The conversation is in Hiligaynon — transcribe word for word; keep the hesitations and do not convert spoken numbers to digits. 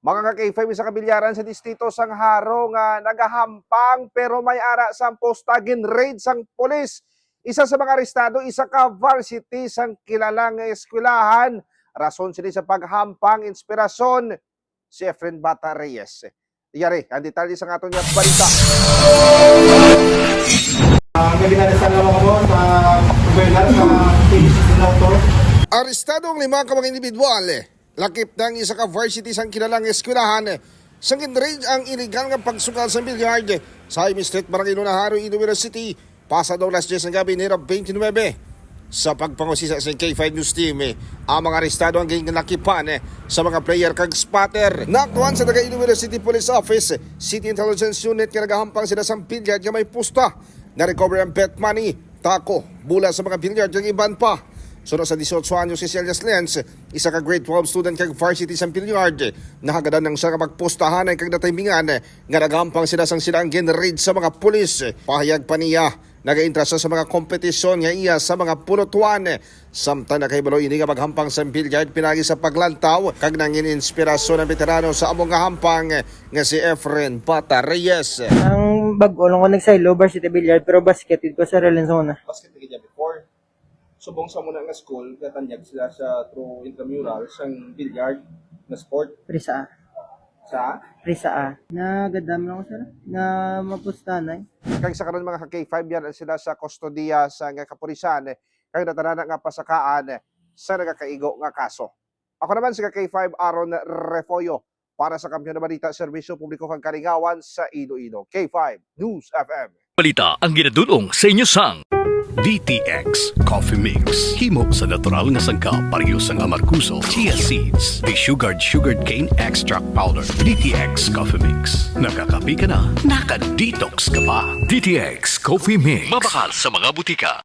Mga ka-K five, isa ka bilyaran sa distrito sang Jaro nga nagahampang pero may ara sang pusta, gin-raid sang pulis. Isa sa mga arestado, isa ka varsity sang kilala nga eskwelahan. Rason sini sa paghampang, inspirasyon, si Efren Bata Reyes. Yari ang detalye sa aton nga balita. Ah, may ginalisan naman ko sa gobyerno sa T V C Sinauto. Arestado ang lima ka mga individual. Lakip na ang isa ka varsity sang kilalang eskwelahan sang gin-raid ang iligal nga pagsugal sa billiard sa Jaime Street, Barangay Luna, Jaro, Iloilo City, pasado alas diyes ng gabi nira twenty-nine. Sa pagpangusisa sa K five News Team, ang mga arestado ang ginlakipan sa mga player kag spotter. Naaktuhan sa taga Iloilo City Police Office, City Intelligence Unit, nga nagahampang sila sang billiard nga may pusta. Na-recover ang bet money, taco, bola sa mga billiard kag iban pa. Suno sa dieciocho anyos si Celias Lenz, isa ka grade twelve student kag varsity sang billiard, nahagadan lang siya nga magpustahan kag natimingan nga nagahampang sila sang sila ang gin-raid sa mga pulis. Pahayag pa niya, nagaintra siya sa mga kompetisyon nga iya sa mga pulutuan, samtang nakahibalo ini nga maghampang sang billiard pinagi sa paglantaw kag nangin inspirasyon ang veterano sa amo nga hampang nga si Efren Bata Reyes. Ang bag-o lang ko nagsaylo, varsity billiard, pero basket gid ko sa Relenzona. Basket gid niya before. Subong sa muna nga school, gatanyag sila sa through intramural sang billiard na sport. Risa. Sa? Risa, ah. Nagadam lang ko, sir. Na mapustanay. Kag sa karon, mga ka-K five, yara sila sa kustodiya sa nga kapulisan, kag natalana nga pasakaan sa nagakaigo nga kaso. Ako naman si ka-K five Aaron Refollo para sa Kampiyon na Balita, Serbisyo Publiko kag Kalingawan sa Iloilo, K five News F M. Balita ang ginadul-ong sa inyo sang D T X Coffee Mix. Himo sa natural nga sangkap, pareho sang amargoso, chia seeds, desugared sugarcane extract powder. D T X Coffee Mix. Nakakape ka na, naka-detox ka pa. D T X Coffee Mix. Mabakal sa mga butika.